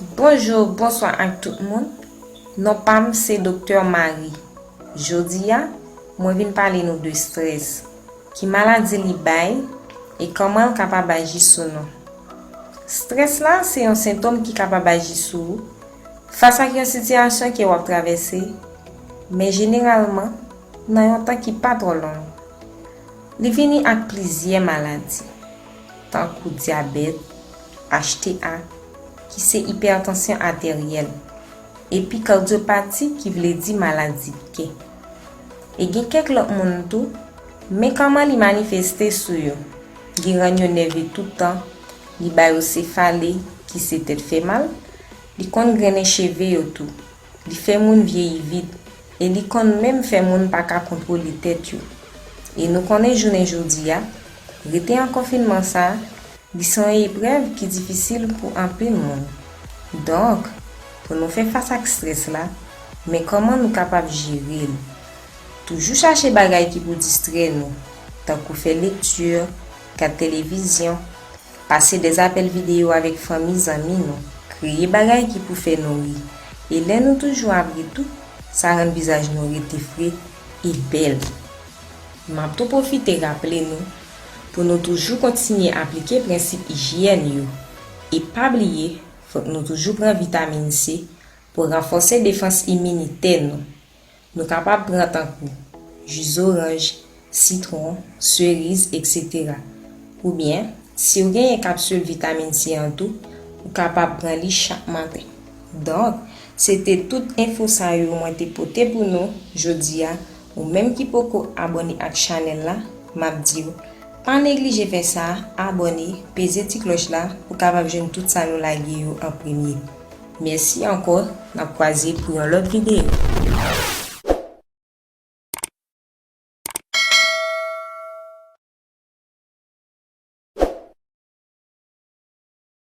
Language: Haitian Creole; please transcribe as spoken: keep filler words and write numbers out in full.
Bonjou, bonswa ak tout moun. Non pa m se Doktè Marie. Jodi a, mwen vin pale nou de strès. Ki maladi li bay e kòman l kapab aji sou nou. Strès la se yon sentòm ki kapab aji sou ou fas ak yon sitiyasyon ke w ap travèse, men jeneralman nan yon tan ki pa twò long. Li vini ak plizyè maladi, tankou dyabèt, H T A, ki se ipètansyon atèryèl, epi kadyopati, ki vle di maladi kè. E gen kèk lòt moun tou, men kòman li manifeste sou yo. Li rann yo nève tout tan, li ba yo sefale, ki se tèt fè mal, li konn grennen cheve yo tou. Li fè moun vyeyi vit, e li konn menm fè moun pa ka kontwole tèt yo. E nou konnen jounen jodi a, rete an konfinman sa a, li se yon eprèv ki difisil pou anpil moun. Donk, pou nou fè fas ak strès la, men kòman nou kapab jere l. Toujou chache bagay ki pou distrè nou, tankou fè lekti, gad televizyon, pase de apèl videyo avèk fanmi, zanmi nou, kreye bagay ki pou fè nou ri. E lè nou toujou ap ri tou, sa rann vizaj nou rete fre e bèl. M ap tou pwofite raple nou pou nou toujou kontinye aplike prensip ijyèn yo. E pa bliye, fòk nou toujou pran vitamin C pou ranfòse defans iminitè nou. Nou kapab pran tankou ji zoranj, sitwon, seriz, etsetera. Oubyen, si w genyen kapsil vitamin C an tou, ou kapab pran li chak maten. Donk, se te tout enfo sa yo mwen te pote pou nou jodi a. Ou menm ki poko abòne ak chanèl la, m ap di w, pa neglije fè sa, abòne, peze ti klòch la pou w kapab jwenn tout sa nou lage yo an premye. Mèsi ankò, n ap kwaze pou yon lòt videyo.